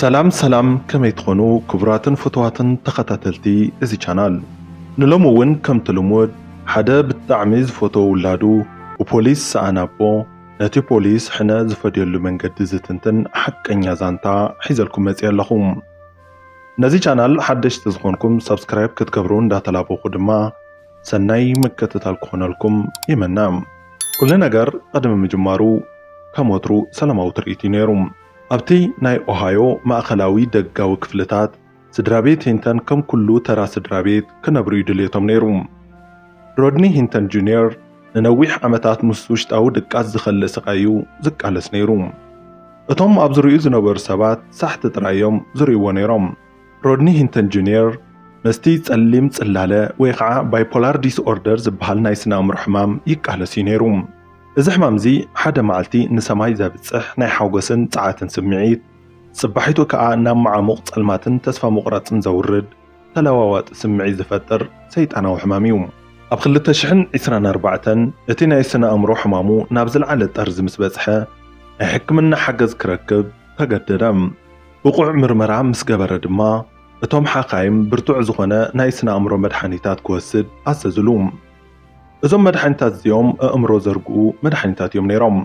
ሰላም ሰላም፣ ከመይ ትኾኑ ክቡራትን ፍቱዋትን ተኸታተልቲ እዚ ቻናል? ንሎሚ እውን ከምቲ ልሙድ ሓደ ብጣዕሚ ዝፈትዎ ውላዱ ብፖሊስ ዝሰኣነ ኣቦ ነቲ ፖሊስ ሕነ ዝፈድየሉ መንገዲ ዝትንትን ሓቀኛ ዛንታ ሒዘልኩም መፅየ ኣለኹ። ነዚ ቻናል ሓደሽቲ ዝኾንኩም ሳብስክራይብ ክትገብሩ እንዳተላበኹ ድማ ሰናይ ምክትታል ክኾነልኩም ይምነ። ኩሉ ነገር ቅድሚ ምጅማሩ ከም ወትሩ ሰላማዊ ትርኢት እዩ ነይሩ። ኣብቲ ናይ ኦሃዮ ማእኸላዊ ደጋዊ ክፍልታት ስድራ ቤት ሂንተን ከም ኩሉ ተራ ስድራ ቤት ክነብሩ እዩ ድልየቶም ነይሩ። ሮድኒ ሂንተን ጁኒየር ንነዊሕ ዓመታት ምስ ውሽጣዊ ድቃስ ዝኸልእ ስቓይ እዩ ዝቃለስ ነይሩ። እቶም ኣብ ዙርያኡ ዝነበሩ ሰባት ሳሕቲ ጥራይ እዮም ዝርእይዎ ነይሮም። ሮድኒ ሂንተን ጁኒየር ምስቲ ጸሊም ጽላለ ወይ ኸዓ ባይፖላር ዲስኦርደር ዝበሃል ናይ ስነ ኣእምሮ ሕማም ይቃለስ እዩ ነይሩ። እዚ ሕማም እዚ ሓደ መዓልቲ ንሰማይ ዘብጽሕ ናይ ሓጎስን ጸዓትን ስምዒት፣ ጽባሒቱ ከኣ ናብ መዓሙቕ ጸልማትን ተስፋ ምቑራጽን ዘውርድ ተለዋዋጢ ስምዒት ዝፈጥር ሰይጣናዊ ሕማም እዩ። ኣብ ክልተ ሽሕን ዕስራን ኣርባዕተን እቲ ናይ ስነ ኣእምሮ ሕማሙ ናብ ዝለዓለ ጠርዚ ምስ በጽሐ፣ ናይ ሕክምና ሓገዝ ክረክብ ተገደደ። ብቑዕ ምርመራ ምስ ገበረ ድማ፣ እቶም ሓካይም ብርቱዕ ዝኾነ ናይ ስነ ኣእምሮ መድሓኒታት ክወስድ ኣዘዝሉ። እዞም መድሓኒታት እዚኦም ኣእምሮ ዘርግኡ መድሓኒታት እዮም ነይሮም።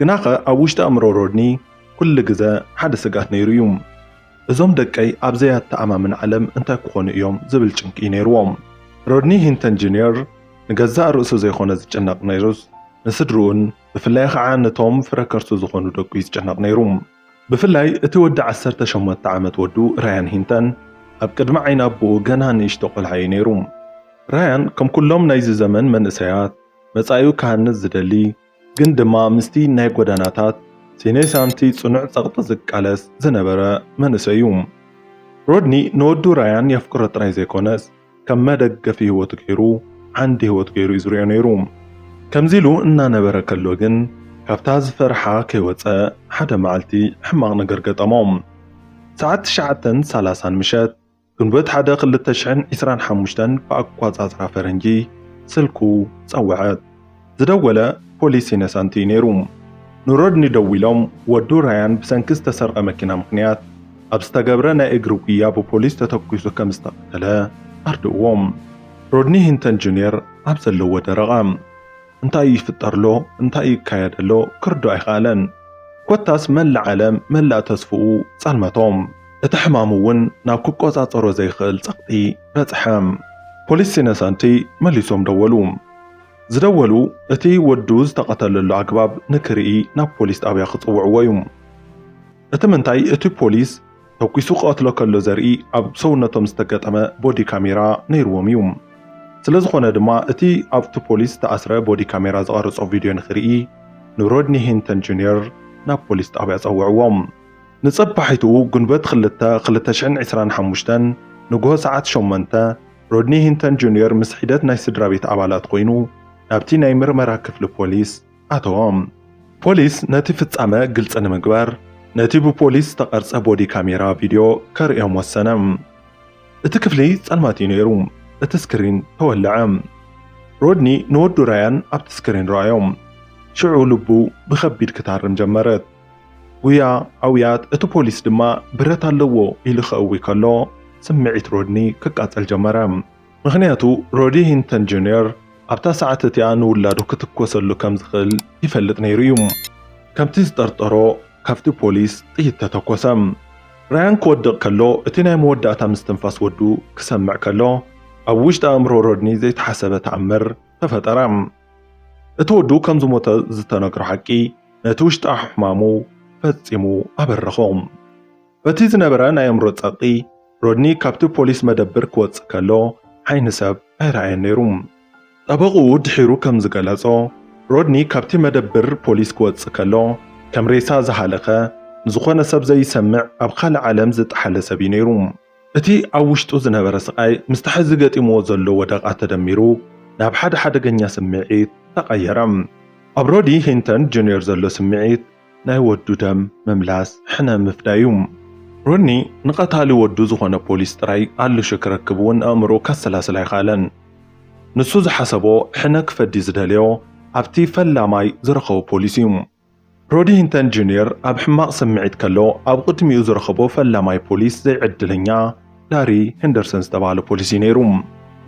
ግናኸ ኣብ ውሽጢ ኣእምሮ ሮድኒ ኩሉ ግዘ ሓደ ስግኣት ነይሩ እዩ። እዞም ደቀይ ኣብ ዘያተኣማምን ዓለም እንታይ ክኾኑ እዮም ዝብል ጭንቂ እዩ ነይርዎም። ሮድኒ ሂንተን ጁኒየር ንገዛእ ርእሱ ዘይኮነ ዝጭነቕ ነይሩስ፣ ንስድርኡን ብፍላይ ኸዓ ነቶም ፍረ ከርሱ ዝኾኑ ደቁ እዩ ዝጭነቕ ነይሩ። ብፍላይ እቲ ወዲ ዓሰርተ ሸሞንተ ዓመት ወዱ ራያን ሂንተን ኣብ ቅድሚ ዓይኒ ኣቦኡ ገና ንእሽቶ ቆልዓ እዩ ነይሩ። ራያን ከም ኩሎም ናይዚ ዘመን መንእሰያት መጻኢኡ ክሃንጽ ዝደሊ፣ ግን ድማ ምስቲ ናይ ጎዳናታት ሲኔሳንቲ ጽኑዕ ጸቕጢ ዝቃለስ ዝነበረ መንእሰይ እዩ። ሮድኒ ንወዱ ራያን የፍቅሮ ጥራይ ዘይኮነስ፣ ከም መደገፊ ህይወቱ ገይሩ፣ ዓንዲ ህይወቱ ገይሩ እዩ ዝሪኦ ነይሩ። ከምዚ ኢሉ እናነበረ ከሎ ግን፣ ካብታ ዝፈርሓ ከይወጸ ሓደ መዓልቲ ሕማቕ ነገር ገጠሞ። ሰዓት ትሽዓተን ሰላሳን ምሸት፣ ግንቦት ሓደ ክልተ ሽሕን ዕስራን ሓሙሽተን ብኣቋጻጽራ ፈረንጂ ስልኩ ጸወዐት። ዝደወለ ፖሊስ ሲነሳንቲ እዩ ነይሩ። ንሮድኒ ደዊሎም፣ ወዱ ራያን ብሰንኪ ዝተሰርቐ መኪና ምኽንያት ኣብ ዝተገብረ ናይ እግሪ ጉያ ብፖሊስ ተተኲሱ ከም ዝተቐተለ ኣርድእዎም። ሮድኒ ሂንተን ጁኒየር ኣብ ዘለዎ ደረቐ። እንታይ ይፍጠር ኣሎ፣ እንታይ ይካየድ ኣሎ ክርድኦ ኣይከኣለን። ኮታስ መላእ ዓለም፣ መላእ ተስፍኡ ጸልመቶም። እቲ ሕማም እውን ናብ ክቆጻጸሮ ዘይክእል ጸቕጢ በጽሐ። ፖሊስ ሲነሳንቲ መሊሶም ደወሉ። ዝደወሉ እቲ ወዱ ዝተቐተለሉ ኣግባብ ንክርኢ ናብ ፖሊስ ጣብያ ክጽውዕዎ እዩ። እቲ ምንታይ እቲ ፖሊስ ተኲሱ ክቐትሎ ከሎ ዘርኢ ኣብ ሰውነቶም ዝተገጠመ ቦዲ ካሜራ ነይርዎም እዩ። ስለ ዝኾነ ድማ እቲ ኣብቲ ፖሊስ ዝተኣስረ ቦዲ ካሜራ ዝቐረጾ ቪድዮ ንክርኢ ንሮድኒ ሂንተን ጁኒየር ናብ ፖሊስ ጣብያ ጸውዕዎም። ንጸባሒትኡ ግንቦት ክልተ ክልተ ሽሕን ዕስራን ሓሙሽተን ንግሆ ሰዓት ሸሞንተ ሮድኒ ሂንተን ጁኒየር ምስ ሒደት ናይ ስድራ ቤት ኣባላት ኮይኑ ናብቲ ናይ ምርመራ ክፍሊ ፖሊስ ኣተወ። ፖሊስ ነቲ ፍጻመ ግልጺ ንምግባር ነቲ ብፖሊስ ዝተቐርጸ ቦዲ ካሜራ ቪድዮ ከርእዮም ወሰነ። እቲ ክፍሊ ጸልማት እዩ ነይሩ። እቲ ስክሪን ተወልዐ። ሮድኒ ንወዱ ራያን ኣብቲ ስክሪን ረኣዮ። ሽዑ ልቡ ብኸቢድ ክታርም ጀመረት። ጉያ፣ ኣውያት፣ እቲ ፖሊስ ድማ ብረት ኣለዎ ኢሉ ከእዊ ከሎ፣ ስምዒት ሮድኒ ክቃጸል ጀመረ። ምኽንያቱ፣ ሮዲ ሂንተን ጁኒየር ኣብታ ሰዓት እቲኣ ንውላዱ ክትኮሰሉ ከም ዝኽእል ይፈልጥ ነይሩ እዩ። ከምቲ ዝጠርጠሮ፣ ካብቲ ፖሊስ ጥይት ተተኮሰ። ራያን ክወድቕ ከሎ፣ እቲ ናይ መወዳእታ ምስትንፋስ ወዱ ክሰምዕ ከሎ፣ ኣብ ውሽጢ ኣእምሮ ሮድኒ ዘይተሓሰበ ተኣምር ተፈጠረ። እቲ ወዱ ከም ዝሞተ ዝተነግሮ ሓቂ፣ ነቲ ውሽጣዊ ሕማሙ ፈጺሙ ኣበረኾ። በቲ ዝነበረ ናይ ኣእምሮ ጸቕጢ፣ ሮድኒ ካብቲ ፖሊስ መደብር ክወጽእ ከሎ፣ ዓይኒ ሰብ ኣይረኣየን ነይሩ። ጠበቕኡ ድሒሩ ከም ዝገለጾ፣ ሮድኒ ካብቲ መደብር ፖሊስ ክወጽእ ከሎ፣ ከም ሬሳ ዝሃለኸ፣ ንዝኾነ ሰብ ዘይሰምዕ፣ ኣብ ካልእ ዓለም ዝጠሓለ ሰብ እዩ ነይሩ። እቲ ኣብ ውሽጡ ዝነበረ ስቓይ ምስቲ ሕዚ ገጢምዎ ዘሎ ወደቓ ተደሚሩ፣ ናብ ሓደ ሓደገኛ ስምዒት ተቐየረ። ኣብ ሮዲ ሂንተን ጁኒየር ዘሎ ስምዒት፣ ናይ ወዱ ደም ምምላስ፣ ሕነ ምፍዳይ እዩ። ሮኒ ንቐታሊ ወዱ ዝኾነ ፖሊስ ጥራይ ኣልሹ ክረክብ እውን ኣእምሮኡ ከሰላስል ኣይከኣለን። ንሱ ዝሓሰቦ፣ ሕነ ክፈዲ ዝደለዮ ኣብቲ ፈላማይ ዝረኸቦ ፖሊስ እዩ። ሮዲ ሂንተን ጁኒየር ኣብ ሕማቕ ስምዒት ከሎ ኣብ ቅድሚኡ ዝረኸቦ ፈላማይ ፖሊስ ዘይዕድለኛ ላሪ ሄንደርሰን ዝተባህለ ፖሊስ እዩ ነይሩ።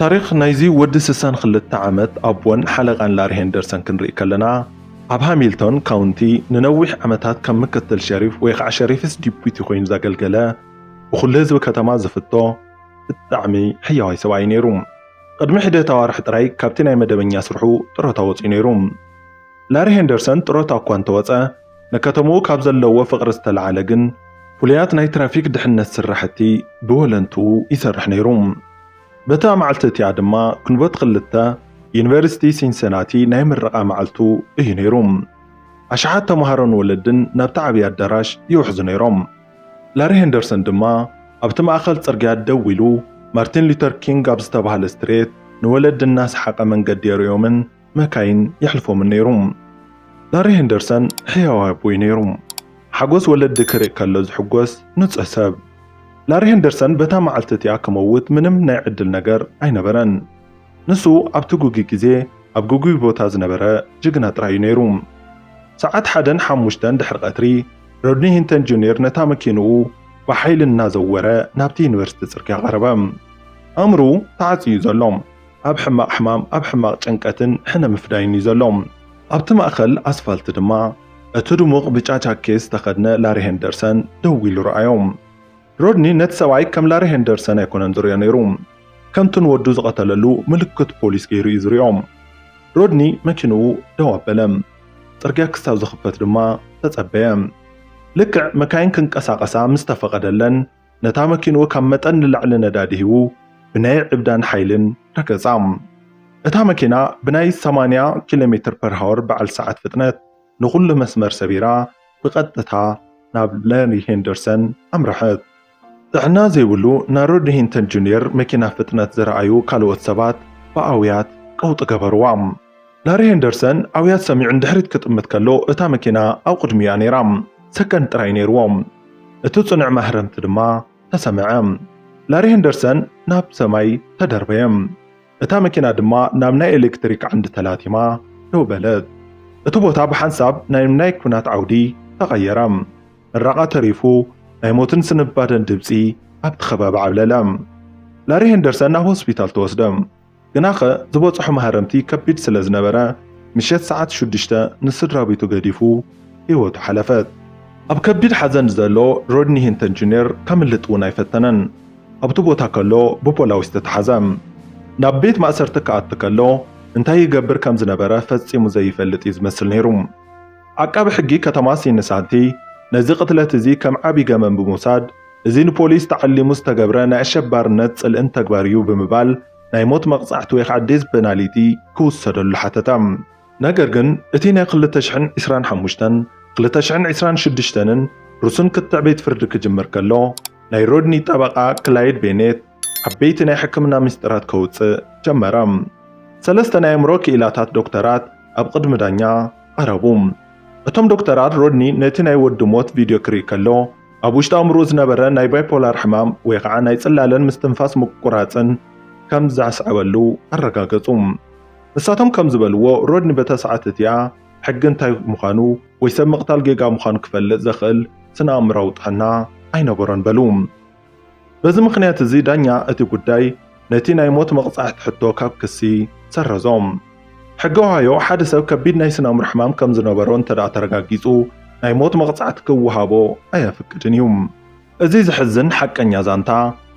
ታሪኽ ናይዚ ወዲ ስሳን ክልተ ዓመት ኣቦን ሓለቓን ላሪ ሄንደርሰን ክንርኢ ከለና፣ ኣብ ሃሚልቶን ካውንቲ ንነዊሕ ዓመታት ከም ምክትል ሸሪፍ ወይ ከዓ ሸሪፍስ ዲፒቲ ኮይኑ ዘገልገለ፣ ብኹሉ ህዝቢ ከተማ ዝፍቶ ብጣዕሚ ሕያዋይ ሰብኣይ ነይሩ። ቅድሚ ሒደት ኣዋርሕ ጥራይ ካብቲ ናይ መደበኛ ስርሑ ጥሮታ ወፂኡ ነይሩ። ላሪ ሄንደርሰን ጥሮታ እኳ እንተወፀ፣ ንከተምኡ ካብ ዘለዎ ፍቕሪ ዝተለዓለ ግን ፍሉያት ናይ ትራፊክ ድሕነት ስራሕቲ ብወለንትኡ ይሰርሕ ነይሩ። በታ መዓልቲ እቲኣ ድማ ግንቦት ክልተ ዩኒቨርሲቲ ሲንሰናቲ ናይ ምረቓ መዓልቱ እዩ ነይሩ። ኣሽሓት ተምሃሮን ወለድን ናብቲ ዓብዪ ኣዳራሽ ይውሕዙ ነይሮም። ላሪ ሄንደርሰን ድማ ኣብቲ ማእኸል ጽርግያ ደው ኢሉ ማርቲን ሉተር ኪንግ ኣብ ዝተባህለ ስትሬት ንወለዲ እናሰሓቐ መንገዲ የርእዮምን መካይን የሕልፎምን ነይሩ። ላሪ ሄንደርሰን ሕያዋይ ኣቦ እዩ ነይሩ። ሓጎስ ወለዲ ክርኢ ከሎ ዝሕጎስ ንጹህ ሰብ። ላሪ ሄንደርሰን በታ መዓልቲ እቲኣ ክመውት ምንም ናይ ዕድል ነገር ኣይነበረን። ንሱ ኣብቲ ግጉይ ግዜ ኣብ ግጉይ ቦታ ዝነበረ ጅግና ጥራይ እዩ ነይሩ። ሰዓት ሓደን ሓሙሽተን ድሕሪ ቀትሪ ሮድኒ ሂንተን ጁኒየር ነታ መኪንኡ ብሓይሊ እናዘወረ ናብቲ ዩኒቨርሲቲ ጽርግያ ቀረበ። ኣእምርኡ ተዓጽዩ እዩ ዘሎ። ኣብ ሕማቕ ሕማም፣ ኣብ ሕማቕ ጭንቀትን ሕነ ምፍዳይን እዩ ዘሎ። ኣብቲ ማእከል ኣስፋልት ድማ እቲ ድሙቕ ብጫ ጃኬት ዝተኸድነ ላሪ ሄንደርሰን ደው ኢሉ ረኣዮ። ሮድኒ ነቲ ሰብኣይ ከም ላሪ ሄንደርሰን ኣይኮነን ዝርእዮ ነይሩ። ከምቲ ንወዱ ዝቐተለሉ ምልክት ፖሊስ ገይሩ እዩ ዝርእዮ። ሮድኒ መኪንኡ ደው ኣበለ። ጽርግያ ክሳብ ዝኽፈት ድማ ተጸበየ። ልክዕ መካይን ክንቀሳቐሳ ምስ ተፈቐደለን፣ ነታ መኪንኡ ካብ መጠን ንላዕሊ ነዳዲ ሂቡ ብናይ ዕብዳን ሓይልን ረገጻ። እታ መኪና ብናይ ሰማንያ ኪሎ ሜትር ፐር ሃወር በዓል ሰዓት ፍጥነት ንኹሉ መስመር ሰቢራ ብቐጥታ ናብ ላሪ ሄንደርሰን ኣምረሐት። ጥዕና ዘይብሉ ናይ ሮድኒ ሂንተን ጁኒየር መኪና ፍጥነት ዝረኣዩ ካልኦት ሰባት ብኣውያት ቀውጢ ገበርዋ። ላሪ ሄንደርሰን ኣውያት ሰሚዑ ንድሕሪት ክጥምት ከሎ እታ መኪና ኣብ ቅድሚኡ እያ ነይራ። ሰከንድ ጥራይ ነይርዎ። እቲ ጽኑዕ ማህረምቲ ድማ ተሰምዐ። ላሪ ሄንደርሰን ናብ ሰማይ ተደርበየ። እታ መኪና ድማ ናብ ናይ ኤሌክትሪክ ዓንዲ ተላቲማ ደው በለት። እቲ ቦታ ብሓንሳብ ናይ ናይ ኲናት ዓውዲ ተቐየረ። ምራቓ ተሪፉ ናይ ሞትን ስንባደን ድምጺ ኣብቲ ከባቢ ዓብለለ። ላሪ ሄንደርሰን ናብ ሆስፒታል ተወስደ። ግናኸ ዝበጽሖ ማህረምቲ ከቢድ ስለ ዝነበረ፣ ምሸት ሰዓት ሽዱሽተ ንስድራ ቤቱ ገዲፉ ህይወቱ ሓለፈት። ኣብ ከቢድ ሓዘን ዘሎ ሮድኒ ሂንተን ጁኒየር ከምልጥ እውን ኣይፈተነን። ኣብቲ ቦታ ከሎ ብፖላዊስ ተተሓዘ። ናብ ቤት ማእሰርቲ ክኣቱ ከሎ እንታይ ይገብር ከም ዝነበረ ፈጺሙ ዘይፈልጥ እዩ ዝመስል ነይሩ። ዓቃቢ ሕጊ ከተማ ሲንሳንቲ ነዚ ቅትለት እዚ ከም ዓቢ ገመን ብምውሳድ፣ እዚ ንፖሊስ ተዓሊሙ ዝተገብረ ናይ ኣሸባርነት ጽልእን ተግባር እዩ ብምባል ናይ ሞት መቕጻዕቲ ወይ ከዓ ዴዝ ፔናሊቲ ክውሰደሉ ሓተተ። ነገር ግን እቲ ናይ ክልተ ሽሕን ዕስራን ሓሙሽተን፣ ክልተ ሽሕን ዕስራን ሽዱሽተን ሩስን ክትዕ ቤት ፍርዲ ክጅምር ከሎ ናይ ሮድኒ ጠበቓ ክላይድ ቤኔት ዓበይቲ ናይ ሕክምና ምስጢራት ከውጽእ ጀመረ። ሰለስተ ናይ ኣእምሮ ክኢላታት ዶክተራት ኣብ ቅድሚ ዳኛ ቀረቡ። እቶም ዶክተራት ሮድኒ ነቲ ናይ ወዲ ሞት ቪድዮ ክርኢ ከሎ ኣብ ውሽጢ ኣእምሮ ዝነበረ ናይ ባይፖላር ሕማም ወይ ከዓ ናይ ጽላለን ምስትንፋስ ምቁራጽን ከም ዘስዐበሉ ኣረጋገጹ። ንሳቶም ከም ዝበልዎ ሮድኒ በታ ሰዓት እቲኣ ሕጊ እንታይ ምዃኑ ወይ ሰብ ምቕታል ጌጋ ምዃኑ ክፈልጥ ዘኽእል ስነ ኣእምራዊ ጥዕና ኣይነበሮን በሉ። በዚ ምኽንያት እዚ ዳኛ እቲ ጉዳይ ነቲ ናይ ሞት መቕጻዕቲ ሕቶ ካብ ክሲ ሰረዞ። ሕጊ ኦሃዮ ሓደ ሰብ ከቢድ ናይ ስነ ኣእምሮ ሕማም ከም ዝነበሮ እንተ ደኣ ተረጋጊጹ ናይ ሞት መቕጻዕቲ ክወሃቦ ኣየፍቅድን እዩ። እዚ ዘሕዝን ሓቀኛ ዛንታ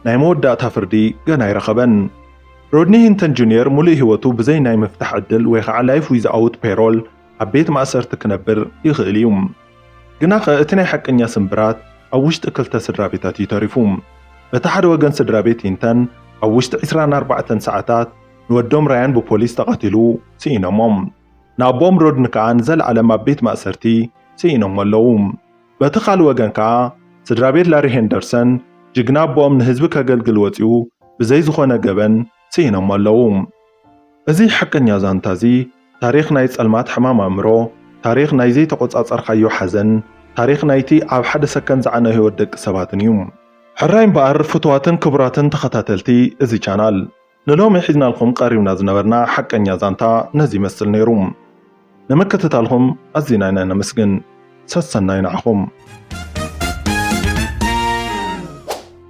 ናይ መወዳእታ ፍርዲ ገና ኣይረኸበን። ሮድኒ ሂንተን ጁኒየር ሙሉእ ህይወቱ ብዘይ ናይ ምፍታሕ ዕድል ወይ ከዓ ላይፍ ዊዝኣውት ፔሮል ኣብ ቤት ማእሰርቲ ክነብር ይኽእል እዩ። ግናኸ እቲ ናይ ሓቀኛ ስምብራት ኣብ ውሽጢ ክልተ ስድራ ቤታት እዩ ተሪፉ። በቲ ሓደ ወገን ስድራ ቤት ሂንተን ኣብ ውሽጢ ዕስራን ኣርባዕተን ሰዓታት ንወዶም ራያን ብፖሊስ ተቐቲሉ ስኢኖሞም። ንኣቦኦም ሮድኒ ከኣ ንዘለዓለም ኣብ ቤት ማእሰርቲ ስኢኖሞ ኣለዉ። በቲ ካልእ ወገን ከኣ ስድራ ቤት ላሪ ሄንደርሰን ጅግና ኣቦኦም ንህዝቢ ከገልግል ወጺኡ ብዘይ ዝኾነ ገበን ስኢኖሞ ኣለዉ። እዚ ሓቀኛ ዛንታ እዚ ታሪኽ ናይ ጸልማት ሕማም ኣእምሮ፣ ታሪኽ ናይ ዘይተቖጻጸርካዮ ሓዘን፣ ታሪኽ ናይቲ ኣብ ሓደ ሰከንድ ዝዓነወ ህይወት ደቂ ሰባትን እዩ። ሕራይ እምበኣር ፍቱዋትን ክቡራትን ተኸታተልቲ እዚ ቻናል፣ ንሎሚ ሒዝናልኩም ቀሪብና ዝነበርና ሓቀኛ ዛንታ ነዚ ይመስል ነይሩ። ንምክትታልኩም ኣዚና ኢና ነመስግን። ሰሰናዩ ንዓኹም።